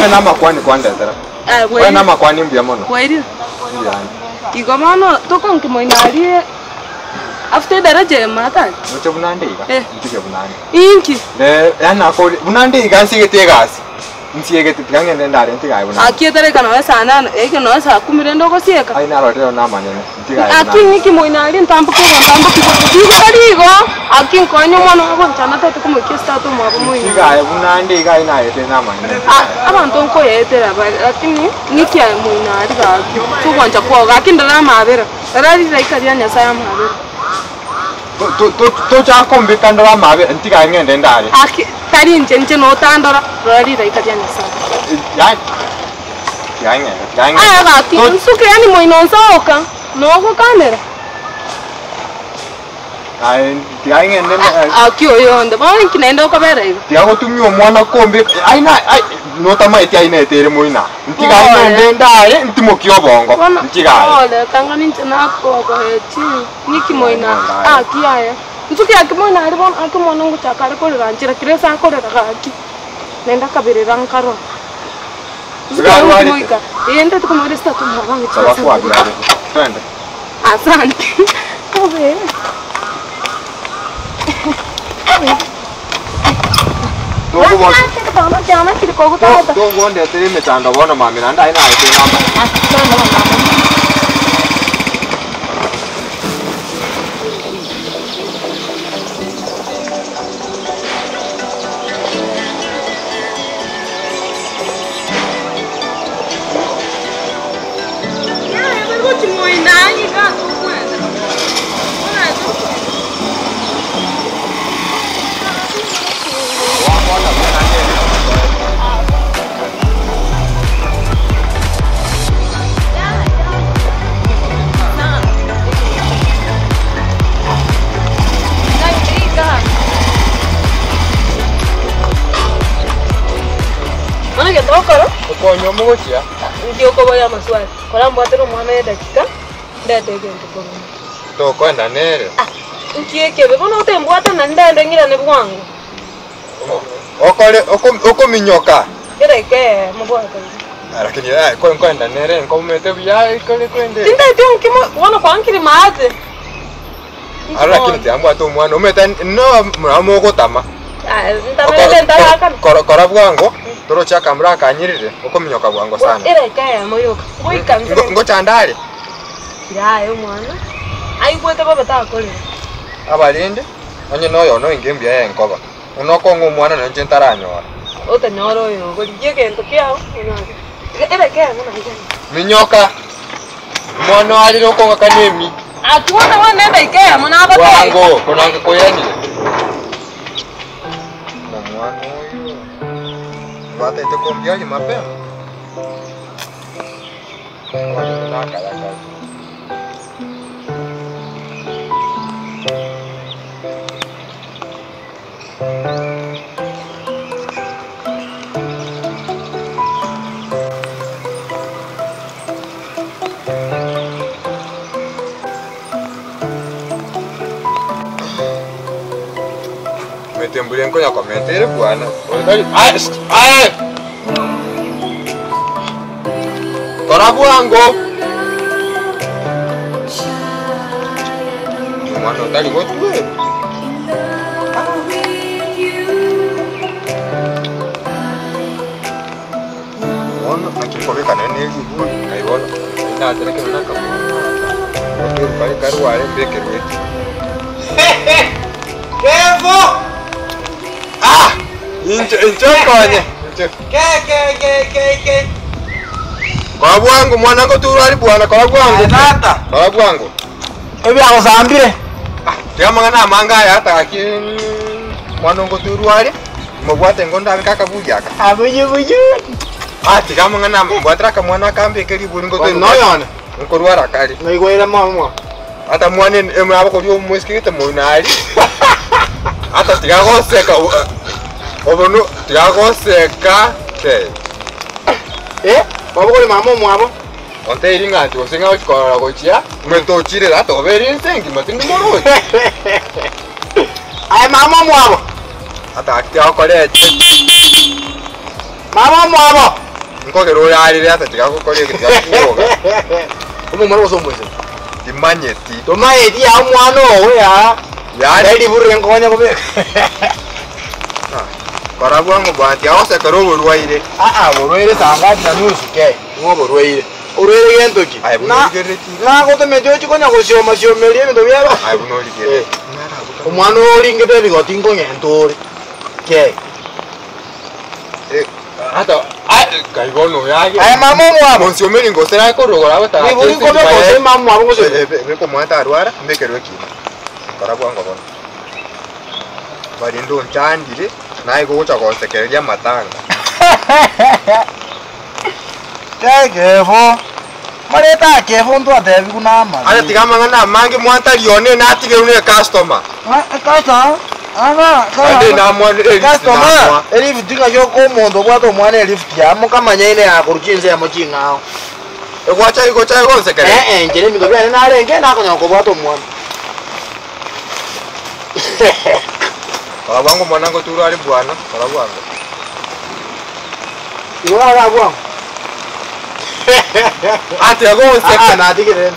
Obe namakwani kwandetera. Eh, Obe bwairire. namakwani mbuya mono. Bwairire. Mbuya ande. Igo bono tokonki moino aria after edaraja eye matari. Noche buna nde iga, Eh. ntige buna nde. Inki? Ne, yaani nakori, buna nde iga nsiegete egasi, nsiegete tiga ng'ende ndare ntigaye buna nde. Aki etareka nonya saa nane, eike nonya saa kumi rende ogosieka. Ai narorire oo namanene, ntigaye buna Aki nde. ng'iki moino aria ntamboke igo ntamboke igo, igo tari igo, aki nkonye omwana oye bwanchana tete komoikia ase tata omwabo moino. Ntigaye buna nde iga ai naetire namanene, Ah, ntigaye. abanto nkoyaetera bare lakini ng'iki aye moino aria gaki, togwancha kwao gaki ndore amabera, rora rilaika ria Nyasaye amabera. Tochaka kombeka ndore amabe, ntigaye ng'ende ndare. Aki, tari inche, inche notandora, rora rilaika ria Nyasaye. Yaani, tigaye ng'ende, tigaye ng'ende. Aya gaki, nsuke yaani moino nsoka, nogokanera. Aye, tigaye ng'ende Aki oyonde, bono inki naende okobera iga? Tiga gotumia omwana kombeka, aye na ai notamaeti aye nete ere moino aa. Ntigaye ng'ende ndare, ntimokie obongo, Bono, ntigaye. pole, tang'ani inche nakogoetie. Niki moino aki aye? Nsuki aki moino aria bono aki omwana ngochaka are korera nchera kera ase akorera gaki naende akaberera nkarora. Nsuki aye Iga arwarete? moika ee ntete komoira ase tata omwabo ang'e Saba chibesa kwabiarete. Twende. Asante. Obe. Tokobon- Tokondetera emechando bono mambia naende aye naye tore namaya. Bono egento ogokora, Okonya omogochia. Inki okoboria amaswali? Kora mbwatera omwana edakika, ndete egento korwa. Tokoenda nere. Ah, inki ekebe? Bono otembwate na ndende ng'irane bwango. Okore okominyoka. Edakika eyemo bwate. Lakini eh, nkoenda nere nkomete buya ikore kwende. Tindeti onki bono kwankire maate. Aro lakini tiambwate omwana omete no muramo ogotama. Ntaberete ntarakana. Kora kora bwango toroche akamura akanyirire okominyoka bwango sana. Edakika eyemo yoka. Goika nse. Ngochandare. Yaya omwana aigwete bobe takorera. Abarende onye noyono oinge mbuya yenkoba. Buna okong'a omwana nonya inche ntaranyora. Otanyora oyo okorigia egento kiao onyore. Edakika eyemo naende. Minyoka! Omwana oo arire okong'akana emi. Aki bono bono edakika eyemo nagotebi. Bwango, konange koiranire. Omwana oyo batagete kombiaria mapema. Omwana nakaya kare. Metembure nkonya komenta ere bwana. Oyo Aye, shh, aye. Kora bwango. Omwana otari gotwera. Bono naki nkobeka naende ne riburi ngai bono natereke buna akaburi gotweru kare karware mbekerwe eki. Kevo! Ah! Inche inche nkonye inche. Ke ke ke ke ke. Kora bwango mwana ngoturwa ari bwana kora bwango. Aye tata. Kora bwango. Ebiagosambire. Ah, tiga amang'ana amange aya ata gaki mwana ngoturwa are mobwate ngo ndabe kakaburi aka. Abuyu buyu. Ah, tiga amang'ana ama mbwatera akamwana akambeke riburi ngoturwa. Noyone. Nkorwara kare. Naigwere mama. Ata mwana abakoria omoiseke gete moino aria. Ata tiga goseka obono tiga goseka te. Eh, babogori mama omwabo. Onteiri ng'a anche gose ng'a gochi korora gochia, omonto ochire rata obeire ense engima tindi moroche. Aye mama omwabo. Ata gaki tiga gokora eche. Mama omwabo. Nkogera orarire ata tiga gokora eke tiga kuoga. Omomura gose omoiseke? Timanyeti. Tomaeti yaa omwana ogo yaa. Yaani Eriburure nkonya kobeka. Kora bwango bwana tiga gosekera oborwaire. Aa borwaire saa ngapi na nusu ke? Ng'o oborwaire? Orwaire gento ki? Aye buna origereretie iga. Nagotometi ochie konya gosioma siomeria ebinto biaba. Aye buna origereretie. Omwana oyo oringete ebigoti nkong'enta ore. Ke? Ata kai bono oyo age. Aye mama omwabo. Monsiomeri ngose naye korwa igoro agotaka Riburi nkobe gose mama omwabo gose. Beka omwana tarwara mbekerwe ekina. Kora bwango bono. Barende onchandire naye gocha gonsekereria amatanga. Kegefo. Mareta akefo ntwatebiwu na amabe. Aya tiga amang'ana amange mwantari one natigerwe ne ecustomer. Naende namwa elift Customer, namwa. elift ng'aki okoa omonto obwate omwana elift ya mokamanyaine ya korwa chinsemo ching'ao. Egwacha egocha egonsekerera. Eh eh, inche nebinto biane narenge nakonyora kobwata omwana. Kora bwango mwana ngoturwa are bwana, kora bwango. Igo ara bwango. Ati agonseka. Ah, natigire.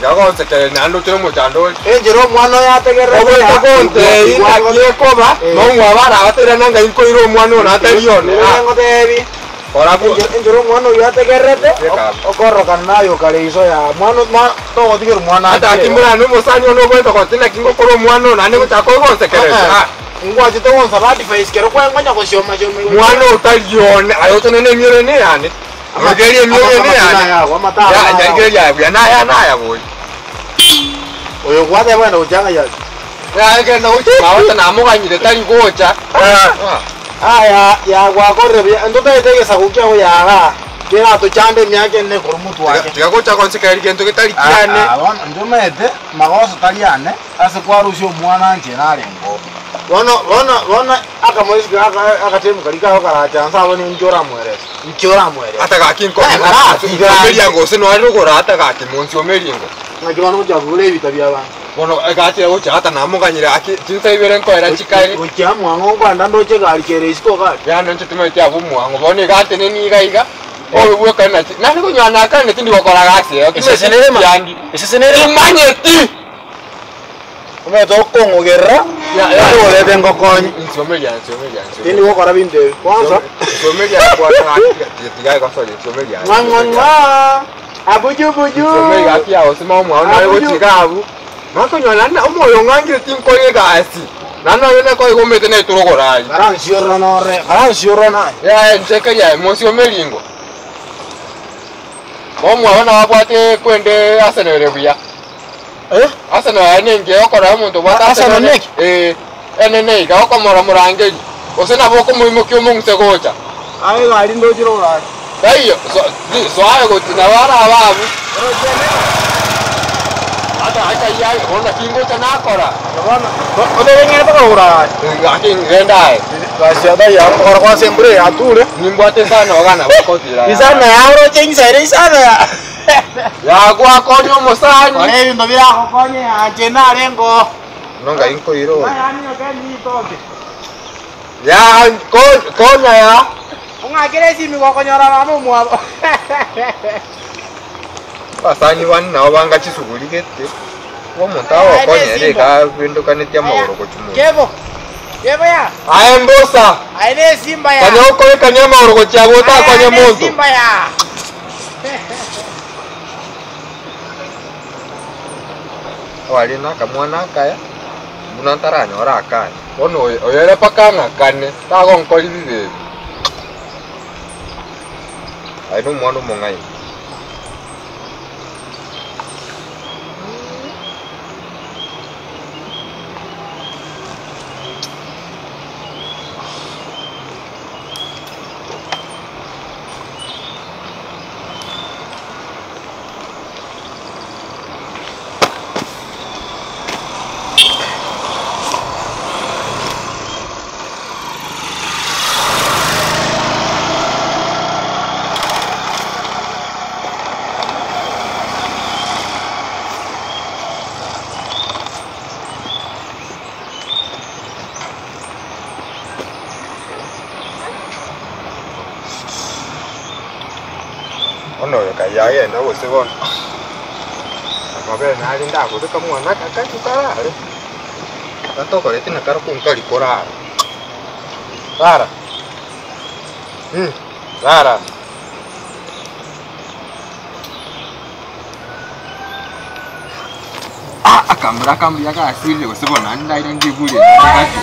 Yagonsekerera naende ochire omochando ore. Enchera omwana oyo ategerere Ogoeta gontebia naki ekoba, nong'wabo arabaterana ng'a inkoira omwana one atari one. Ah, Ngotebi. Kora bwo. Enchera omwana oyo ategererete Yeka. okororokana naye okare iso ya mwana togotigera omwana Ata aki murane omosani one ogoeta goti naki ngokora omwana one naende gochaka kogonsekerera. Ah, Ngwachete gonsaba advice kero kwengonya gosioma sioma igoro. Mwana otari one, aye otenene emioro ene yane. Origereria emioro ene yane. Ya, nyarigereria aye buya, naya naya bori. Oyo gwateba ogenda gochia ng'ai ase? Yaye genda gochia mabata namoganyire tari gocha. Ah. Aya ya gwakorire buya ntotagete egesaku kiago yagaa keratochande emiaka ene korwa motwe ake. Tiga gocha gonsekereria gento getari kiane. Ah, bono ntomanyete magoso tari ane ase kwarusia omwana inche narenge oo. Bono bono bono akamoiseke aka agatemu karia kago karacha nse abwo ninki oramoerese? Nki oramoerese? Ata gaki nko Eh, karatiga. nsiomeria gose noare rogoro ata gaki monsiomerie ngo. Naki bono gochia kogora ebita bia abanto. Bono egachire gocha ata namoganyire gaki chinsa ibere nkoera chikari. Gochia mwang'o nkoenda ndoche egari kere isiko gari. Yano inche timanyeti abwo omwang'o bono iga ateneni iga iga obe bwekane nachi nande konyora nakane tindi gokora gasi eye Esese nere ma- yandi Esese nere ma- timanyeti. Omanyete okong'ogerera, orete ngokonye. Nsiomeria nsiomeria Tindi gokora binto ebi. Kwanza. Nsiomeria bwana gaki tiga gosoria nsiomeria. Ng'a ng'a ng'a. Abuju buju. Nsiomeria gaki yao sima omwao naye Abuju. gochiga abwo. Nakonyora naende omoyo ong'angire tinkore egasi. Naende nonya nekoiga omanyete naitorogora aria. Karansiorora nore, karansiorora naye. Yaya inche keria aye monsiomerie ingo. Omwabo nabo abwate kwende Arsenal ere buya. Eh? Arsenal yaye nengiya okorora omonto obwate Arsenal neki? Eh, enene iga okomora morangeri. Gose nabo okomoimokia omong'use gocha. Aye egari ndochire orare. Taiyo, so, di, soaye goti nabo arabe abwo. Ata aka yaye, bono naki ngocha nakora. Bono, otebe ng'ende kogora gari. Gaki ngende aye. Gasi taiyo okora kwansa embura eye yature. Nimbwate sana ogana bakotira. Isana ya oroche insaire isana ya. Yagwakonya omosani. Kora ebinto biragokonye anche narengo. Nonga inkoira oyo. Nayanioke nitoke. Ya konya ya. Ong'akere esimi gokonyora mama omwabo. Abasani bane nabo banga chisuguri gete. Omonto agokonyera iga abendokanetie amagoro gochia omonto. Kebo. Kebo ya. Aye mbosa. Aye ne esimba ya. Konya okorekania amagoro gochia abwo otakonye Aye ne monto. esimba ya. Abaria nakamwana akaya, buna ntaranyora akane. Bono oyo oyo ere mpaka ang'akane, tagonkori bibe ebi. Aye nomwana omong'aini. Bono oyo kai agenda gose bono. Amabere nare ndagobeka mwana aka kanywe karare. Gatokoreti na karokwo nkari korara. Rara. Rara. Ah, akamura akambuya gasirire gose bono naende ndaira ngeburie gati.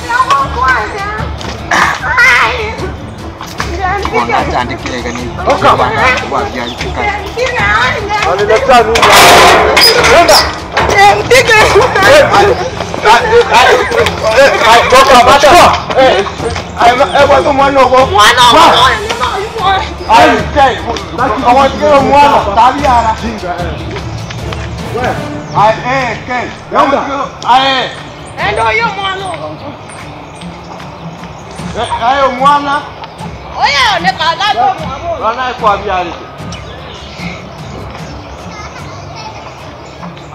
Bono achandekire iga ni wabiarite kare. Aniletea nini? Nenda. Toka, chukua. Eh, eh, bwana mwana uko. Ai, kai. Awatikero mwana, tabiara. Ai, eh, kai. Nenda. Ai, eh, ai mwana. Bwana kwa biari.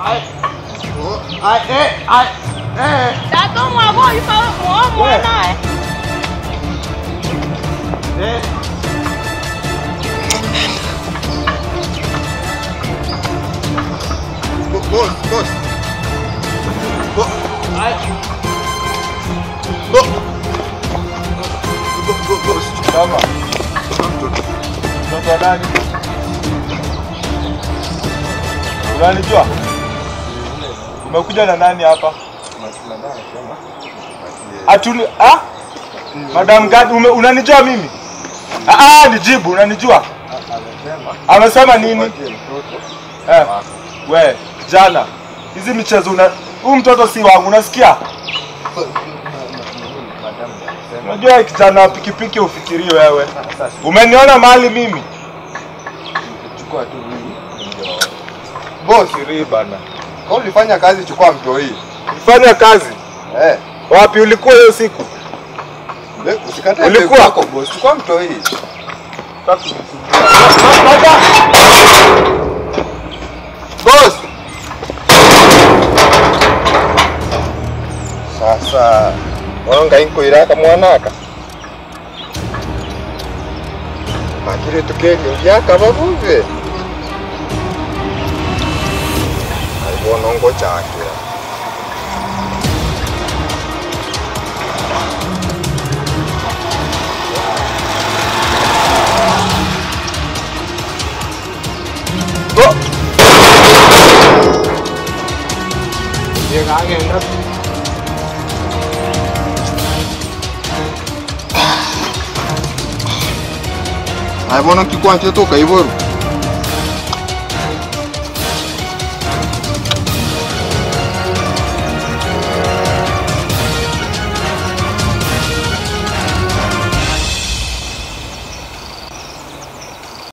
Ai. Ai, eh, ai, eh. Eh. Boss, boss. Bo. Bo. Bo, bo, boss. Kama. Mtoto wa nani? Unanijua? Umekuja na nani hapa? Atuli ah? Madam Gad, unanijua mimi? Ah, ah, nijibu, unanijua? Amesema nini? Eh, we, kijana, hizi michezo una huyu mtoto si wangu, unasikia? Unajua kijana wa pikipiki ufikiri wewe. Umeniona mahali mimi? Chukua tu huyu. Boss, Fikiri bana. kama ulifanya kazi chukua mtoi. Fanya kazi. Eh. Wapi ulikuwa hiyo siku? Usikatae Ulikuwa? wako boss, chukua mtoi. Boss. Sasa wonga inkoira kamwana aka. Makire tukeri byaka babuve. Ayibona ngochakira. Go. Yegagenda. Ayibona kikwanche toka iboru.